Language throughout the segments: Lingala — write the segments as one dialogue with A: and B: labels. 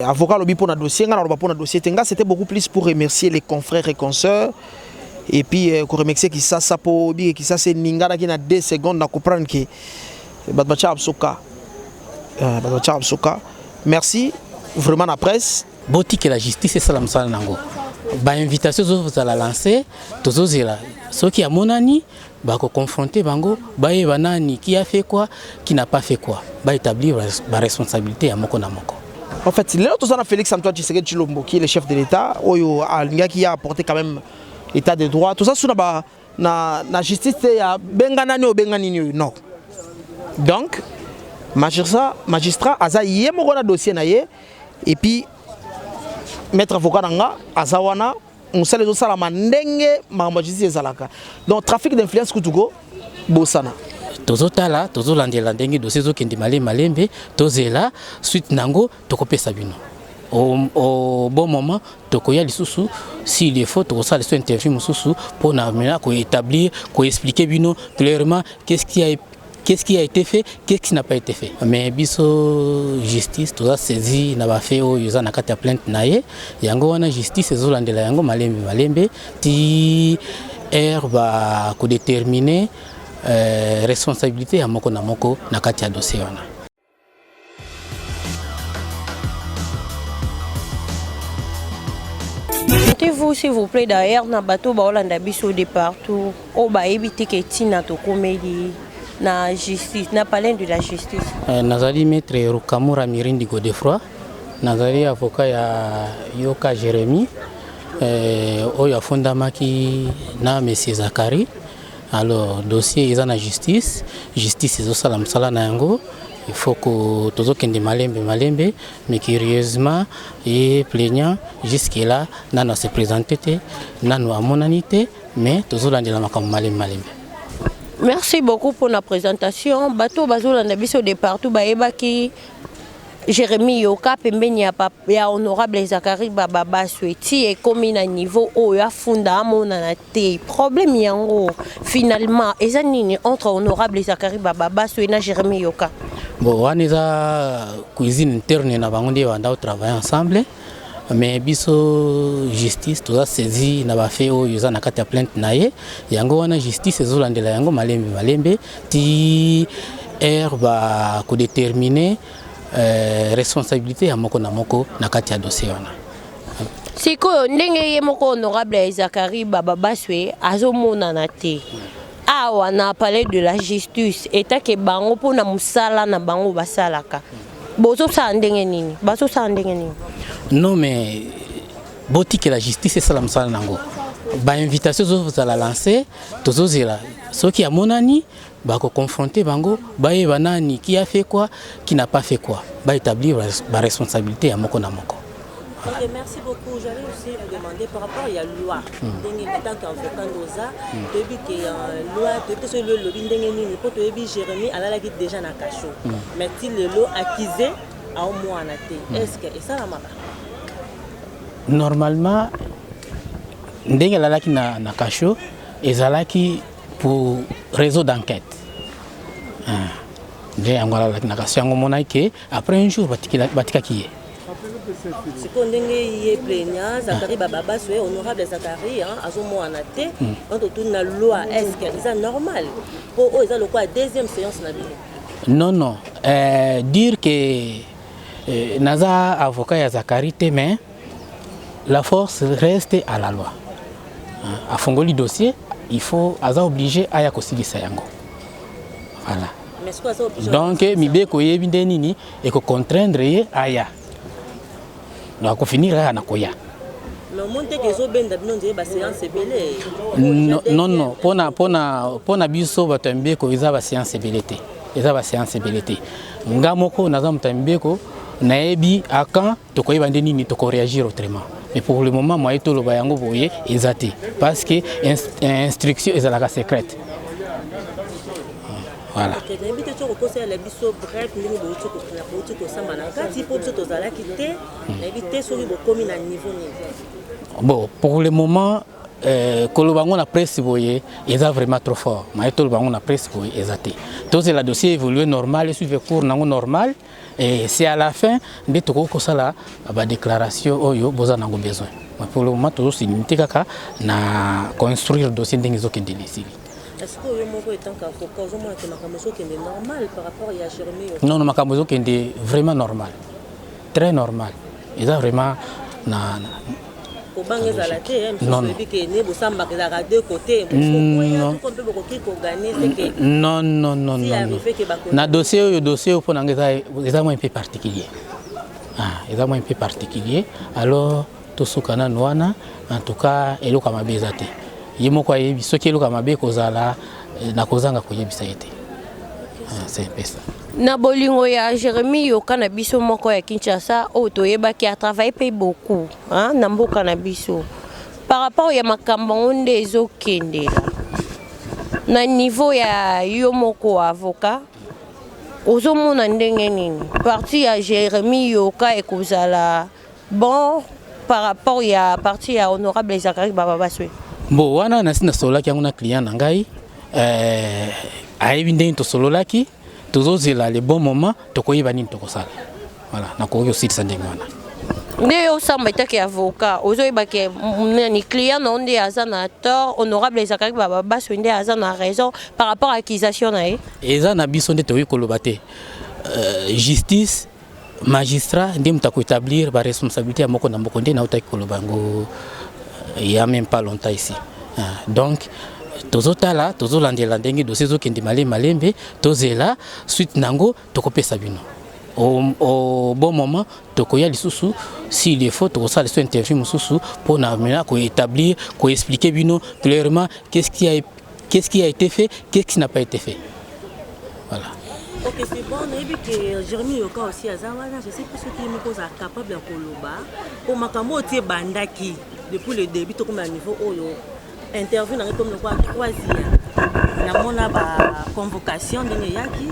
A: Avocat alobi pona dossier, nga naloba pona dossier te. Nga, c'était beaucoup plus pour remercier les confrères et consoeurs et puis ko remercier Kisasa po bike Kisasa eninganaki na 2 secondes na comprendre que bato batiaka biso ka, bato batiaka biso ka. Merci vraiment na presse.
B: Botikela justice esala mosala nango. Bainvitation ezozala lancé, tozozela soki amonani, bakoconfronte bango, bayeba nani qui a fait quoi, qui n'a pas fait quoi, baétablir baresponsabilité ya moko na moko.
A: En fait, lelo toza na Félix Antoine Tshisekedi Tshilombo, qui est le chef de l'État, oyo alingaki ya apporter quand même état de droit. Toza su na ba na justice te ya benga nani, obenga nini oyo, non. Donc magistrat aza ye moko na dossier na ye et puis maître avocat na nga aza wana. Mosala ezosalama ndenge makambo ya justice ezalaka. Donc trafic d'influence kutuko bosana.
B: Tozotala, tozolandela ndenge dossier ezokende malembe malembe. Tozela suite nango, tokopesa bino au bon moment. Tokoya lisusu, s'il le faut, tokosala lisusu interview mosusu mpona mena koétablir, koexpliquer bino clairement qu'est-ce qui a été fait, qu'est-ce qui n'a pas été fait. Mais biso justice toza saisi na bafaits oyo eza na kati ya plainte na ye. Yango wana justice ezolandela yango malembe malembe ti heure bakodétermine responsabilité ya moko na moko na kati ya dossier wana.
C: Vous, s'il vous plaît, d'ailleurs, na bato baolanda biso de partout, oyo bayebi te ke ntina tokomeli na justice, na palais de la justice.
B: Nazali maître Rukamura Mirindi Godefroy, nazali avocat ya Yoka Jérémie, oyo afundamaki na monsieur Zakari. Alors dossier eza na justice, justice ezosala mosala na yango. Il faut que tozokende malembe malembe, mais curieusement, ye plaignant, jusque là nano ase présente te, nano amonani te, mais tozolandela makambo malembe malembe.
C: Merci beaucoup pour la présentation. Bato bazolanda biso de partout bayebaki Jérémie Yoka pembeni ya honorable Zakari Bababaswe ti ekomi na niveau oyo afunda, amonana te. Problème yango finalement eza nini entre honorable Zakari Bababaswe na Jérémie Yoka?
B: Bon, wana eza cuisine interne na bango nde banda kotravaille ensemble, mais biso justice toza saisi na bafaits oyo eza na kati ya plainte na ye. Yango wana justice ezolandela yango malembe malembe ti heure bakodétermine responsabilité ya moko na moko na kati ya dossier wana.
C: Sikoyo ndenge ye moko honorable Zakari Bababaswe azomonana te awa na palais de la justice, etake bango mpona mosala na bango basalaka, bozosala ndenge nini? Bazosala ndenge nini?
B: Non, mais botikela justice esala mosala nango. Bainvitation ezozala lancé, tozozela soki amonani, bakoconfronte bango, bayeba nani qui a fait quoi, qui n'a pas fait quoi, baétablir baresponsabilité ya moko na moko.
D: Ok, merci beaucoup. J'allais aussi vous demander par rapport à la loi. En tant qu'avocat ndoza, toyebi ke loi, toyebi te soki loi elobi ndenge nini, mpo toyebi Jérémie alalaki déjà na cachot. Mais ti lelo accusé aomwana te. Est-ce que esalamaka?
B: Normalement, ndenge alalaki na cachot ezalaki pour raison d'enquête. Ah, nde yango alalaki na cachot. Yango omonaki ke après un jour batikaki ye.
D: Sikoyo ndenge ye plaignant Zakari Bababaswe, honorable Zakari, azomwana te, wana totuni na loi, est ce que eza normal, mpo oyo eza lokola deuxième séance na bino?
B: Non, dire que naza avocat ya Zakari te, mais la force reste à la loi. Afongoli dossier, il faut aza obligé aya kosilisa yango, voilà.
D: Mais sikoyo aza obligé?
B: Donc mibeko oyebi nde nini ekocontraindre ye aya, donc akofinir kaka na koya.
D: Mais omoni te ke ezobenda bino nzela baséance ebele?
B: Non, mpona biso bato ya mibeko, eza baséance ebele te, eza baséance ebele te. Nga moko naza moto ya mibeko, nayebi akan tokoyeba nde nini tokoréagir autrement, mais pour le moment moye toloba yango boye eza te, parce que instruction ezalaka secrète, voilà.
D: Ok, nayebi te soki okosala biso bref ndenge bouti kosamba na kati, mpo biso tozalaki te. Nayebi te soki bokomi na niveau nini.
B: Bon, pour le moment Koloba yango na presse boye eza vraiment trop fort. Maye toloba yango na presse boye eza te. Tozela dossier évolue normal, suivre cours nango normal, et c'est à la fin nde tokoki kosala badéclaration oyo boza nango besoin. Mais pour le moment, tozo se limiter kaka na construire dossier ndenge ezokende esili.
D: Est-ce que yo moko, étant qu'avocat, ozomona ke makambo ezokende normal par rapport ya Jérémie?
B: Non, non, makambo ezokende vraiment normal, très normal. Eza vraiment na
D: Kobanga ezala te?
B: Non, non.
D: Mosusu oyebi ke ne bosambaka ezalaka deux côtés.
B: Non.
D: Mosusu mpe bokoki kogagner, c'est que
B: Non, non, non.
D: Si
B: Non, non.
D: arrivé ke
B: Na dossier oyo, dossier oyo mpo na nga eza mwa un peu particulier. Ah, eza mwa un peu particulier. Alors tosuka nanu wana. En tout cas, eloko ya mabe eza te. Ye moko ayebi. Soki eloko ya mabe kozala, nakozanga koyebisa ye te. Ah, c'est un peu ça.
C: Na bolingo ya Jérémi Yoka na biso moko ya Kinshasa oyo toyebaki atravaille mpe beaucoup, hein, na mboka na biso, par rapport ya makambo yango nde ezokendela na niveau ya yo moko avocat, ozomona ndenge nini parti ya Jérémi Yoka ekozala bon par rapport ya parti ya honorable Zakari Bababaswe?
B: Bon, wana nasi nasololaki yango na client na ngai. Ayebi ndenge tosololaki. Tozozela le bon moment, tokoyeba nini tokosala. Voilà, nakoki kosilisa ndenge wana.
C: Nde yo osamba etaki avocat, ozoyeba ke nani client na yo nde aza na tort, honorable Zakari Bababaswe nde aza na raison par rapport à accusation na ye?
B: Eza na biso nde tokoki koloba te. Justice, magistrat nde moto akoétablir baresponsabilité ya moko na moko. Nde nautaki koloba yango il y a même pas longtemps ici. Ah, donc tozotala, tozolandela ndenge dossier ezokende malembe malembe. Tozela suite nango, tokopesa bino au bon moment. Tokoya lisusu, s'il le faut, tokosala lisusu interview mosusu mpona mena koétablir, koexpliquer bino clairement qu'est-ce qui a été fait, qu'est-ce qui n'a pas été fait. Voilà.
D: Ok, c'est bon. Nayebi ke Jérémi Yoka aussi aza wana. Je sais pas soki ye moko ozala capable ya koloba po makambo oyo ti ebandaki depuis le début, tokoma na niveau oyo. Interview na ngai komi lokola troisième. Namona baconvocation ndenge eyaki,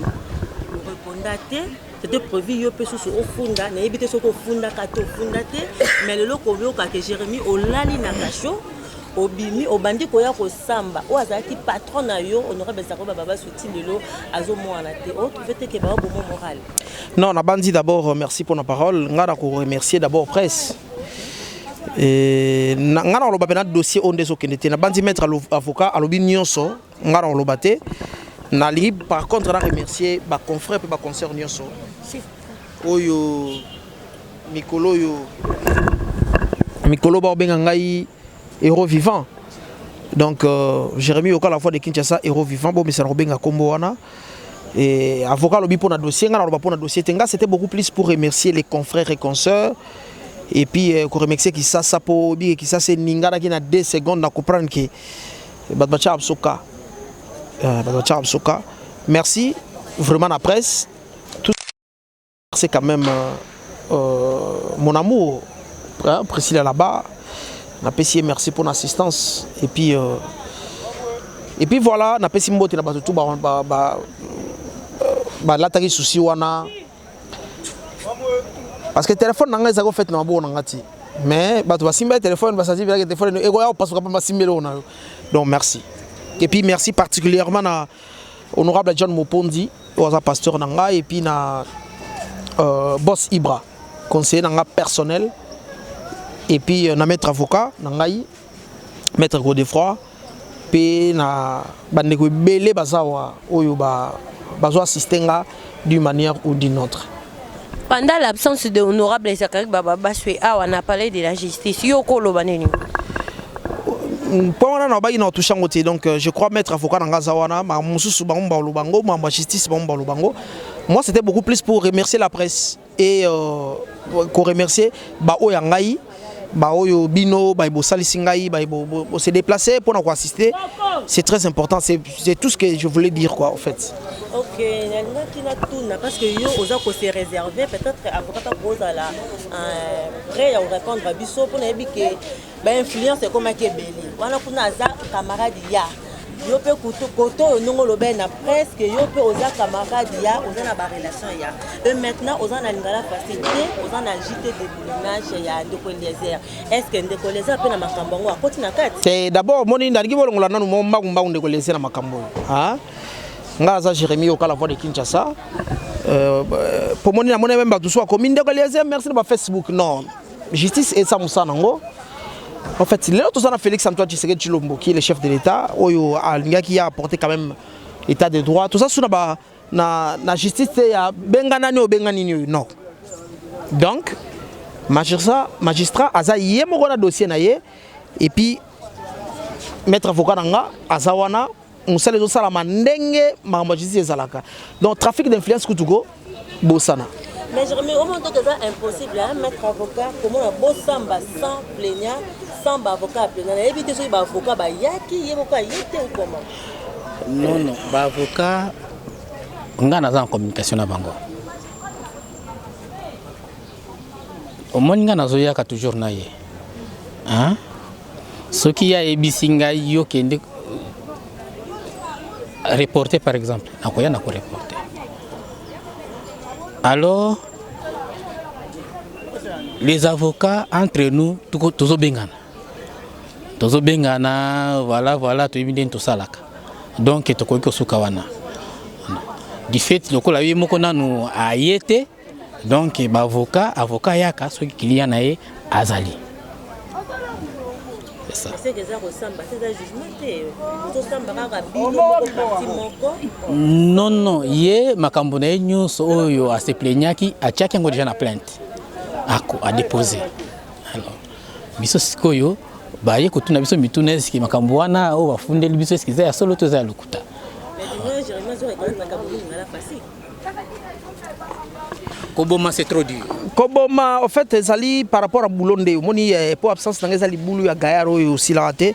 D: oreponda te. C'était prévu yo mpe susu ofunda. Nayebi te soki ofundaka te, ofunda te. Mais lelo koyoka ke Jérémi olali na cachot, obimi, obandi koya kosamba, oyo azalaki patron na yo, honorable Zakari Bababaswe, ti lelo azomwana te, otrouve te ke baobomo moral?
A: Non, nabandi d'abord, merci pour la parole. Nga na remercier d'abord presse. Et nga na koloba mpe na dossier oyo nde ezokende te. Nabandi maître avocat alobi nyonso, nga na koloba te. Nalingi par contre na remercier baconfrère mpe baconsoeur nyonso oyo mikolo oyo, mikolo baobenga ngai héros vivant. Donc Jérémie Yoka, la voix de Kinshasa, héros vivant, bomesana kobenga nkombo wana. Et avocat alobi mpo na dossier, nga naloba mpo na dossier te. Nga, c'était beaucoup plus pour remercier les confrères et consoeurs et puis koremercier Kisasa, mpo obike Kisasa eninganaki na 2 secondes na comprendre ke bato batiaka biso ka, bato batiaka biso ka. Merci vraiment na presse tout, c'est quand même mon amour, hein, Priscilla là-bas, napesi ye merci pour l'assistance. Et puis voilà, napesi mbote na bato tu balataki susi wana, parce que téléphone na ngai ezalaki ofete na maboko na nga ti, mais bato basimba ye téléphone, basati bilaki téléphone ekoya kopasuka mpe basimbeli oyo na yo. Donc merci, et puis merci particulièrement na honorable John Mopondi oyo aza pasteur na ngai, et puis na boss Ibra, conseiller na nga personnel, et puis na maître avocat na ngai, maître Godefroy, mpe na bandeko ebele baza awa oyo bazo assister nga d'une manière ou d'une autre.
C: Pendant l'absence de honorable Zakari Bababaswe awa na palais de la justice, yo koloba nini?
A: Mpo wana na obaki na otouche yango te. Donc je crois maître avocat na nga aza wana. Mosusu bango baloba ngo mambo ya justice, bango baloba ngo. Moi, c'était beaucoup plus pour remercier la presse et koremercier baoyo ya ngai, baoyo bino baye bosalisi ngai, baye bose déplacer mpona koassister. C'est très important, c'est tout ce que je voulais dire, quoi, en fait.
D: Ok, nalingaki natuna parce que yo oza kose réserver. Peut-être avocat mpa kozala prêt ya korépondre biso, mpo nayebi ke bainfluence ekomaki ebele wana. Kuna aza camarade ya Yo mpe koto oyo ndenge olobeli na presque, yo mpe oza camarade ya, oza na barelation ya, et maintenant oza na Lingala Facile te, oza na JT déboulonnage ya ndeko Eliezer. Est ce que ndeko Eliezer mpe na makambo yango akoti na kati?
A: Te, d'abord omoni, nalingi bolongola nanu mo mbangu mbangu ndeko Eliezer na makambo oyo. Ah? Nga aza Jérémie Yoka, la voix de Kinshasa. Po moni namoni même bato so akomi ndeko Eliezer merci na bafacebook. Non, justice esa mosala nango. En fait, lelo toza na Félix Antoine Tshisekedi Tshilombo, qui est le chef de l'État, oyo alingaki ya apporter quand même état de droit. Toza su na ba na justice te ya benga nani oyo, benga nini oyo. Non, donc magistrat aza ye moko na dossier na ye, et puis maître avocat na nga aza wana. Mosala ezosalama ndenge makambo ya justice ezalaka. Donc trafic d'influence kutuko bosana.
D: Mais Jérémie, omona toki eza impossible, hein, maître avocat, komona bosamba sans plaignant, sans baavocat ya plaignant. Nayebi te soki baavocat bayaki, ye moko aye te ou comment?
B: Non, baavocat, nga naza en communication na bango. Omoni, nga nazoyaka toujours na ye, hein? Soki ye ayebisi ngai yo kende reporter par exemple, nakoya na koreporter. Alors les avocats, entre nous, tozobengana, tozobengana, voilà, toyebi ndenge tosalaka. Donc tokoki kosuka wana. Du fait lokola ye moko nanu aye te, donc baavocat, avocat ayaka soki client na ye azali. C'est ça.
D: Seke eza kosamba te, eza jugement te, ozosamba kaka bino moko, parti moko.
B: Non, ye makambo na ye nyonso oyo ase plaignaki, atiaki yango déjà na plainte, ako adépose. Alors biso sikoyo baye kotuna biso mituna: eske makambo wana oyo bafundeli biso, eske eza ya solo to eza ya lokuta?
D: Mais du moins, Jérémie azo reconnaître makambo mingi ngala facile.
B: Koboma, c'est trop dur.
A: Koboma, en fait, ezali par rapport à boulot nde omoni po absence na ngai eza libulu ya gaillard oyo osilaka te.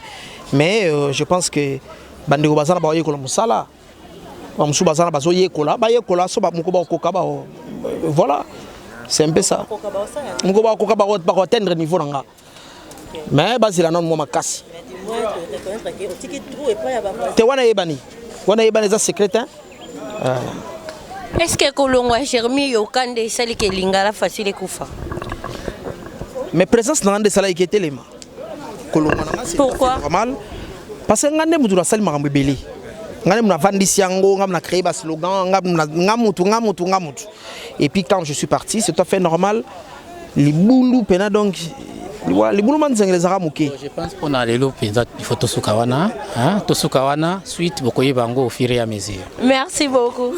A: Mais je pense que bandeko baza na baoyekola mosala, bamosusu baza na bazoyekola, bayekola so moko bakokoka ba, voilà, c'est un peu ça.
D: Koka baosala.
A: Moko bakokoka bakoatteindre niveau na nga, mais bazela nanu mwa makasi.
D: Mais du moins reconnaître ke otiki trou epai ya bavoisin.
A: Te, wana eyebani, wana eyebani, eza secret, hein?
C: Est ce que kolongwa Jérémie Yoka nde esaliki Lingala Facile ekufa?
A: Mais présence na nga nde esalaki etelema. Kolongwa na nga, c'est
C: Pourquoi?
A: tout à fait normal, parce que nga nde motu nasali makambo ebele, nga nde motu navandisi yango, nga motu na créé baslogan, nga mutu, nga mutu, nga mutu. Et puis quand je suis parti, c'est tout à fait normal, libulu pena. Donc libulu ma nzengele ezalaka moke.
B: Je pense mpona lelo mpenza, il faut tosuka wana, hein? Tosuka wana, suite bokoyeba yango au fur et à mesure.
C: Merci beaucoup.